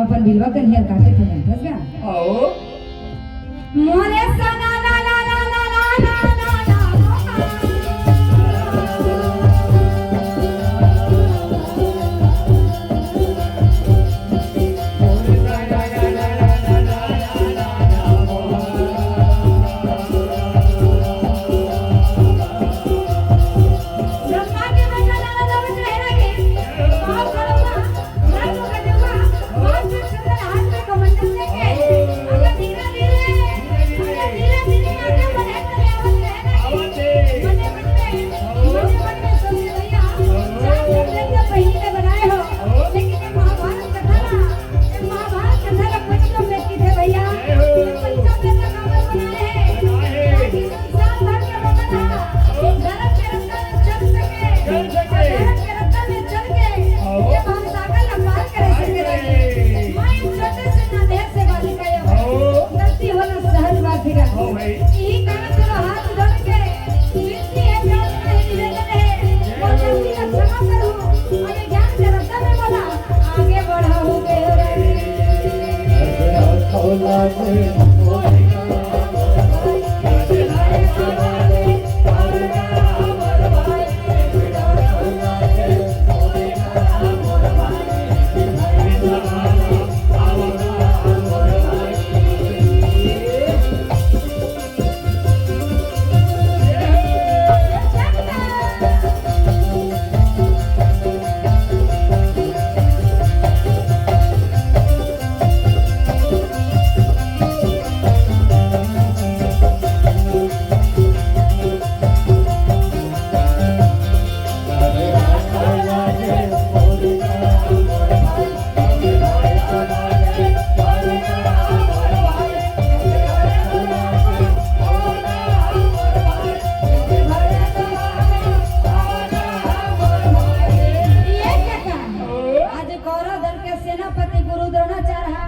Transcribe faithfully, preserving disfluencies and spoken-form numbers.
अपन बिलवा कन्हैया काके तो बनथस गा। आओ। मोरे सना ला ला ला ला ला ला ला ला। ब्रह्मा के बेटा नारद अवत रहे लगे। पाँव खड़उआ, धरम गजउआ, हाथ में चंद्र, हाथ में कमंडल लेके, अगर धीरे धीरे, अगर धीरे धीरे आगे बढ़े चले आवत रहे लगे। मने मन में, मने मन में सोचे भैया, चार चांद देख के पहिली ले बनाए हो, लेकिन ये महाभारत कथा ना, ये महाभारत कथा का कोई तो व्यक्ति थे भैया, ये पंचम देवता काबर बनाए हैं? ताकि संसार भर के लोगन हा धरम के रस्ता में चल सके, चल सके। और धरम के रस्ता में चल के ये भवसागर ला पार करे सके। मैं एक छोटे से नान्हे से बालिका या गलती होना सहज बात है। यही कारण चलो हाथ जोड़ के विनती है, प्रार्थना है, निवेदन है, वो गलती का क्षमा करो। अरे ज्ञान के रस्ता में बोला, आगे बढ़ा हो गए हो रानी। ये क्या? आज कौरव दल के सेनापति गुरु द्रोणाचार्य हा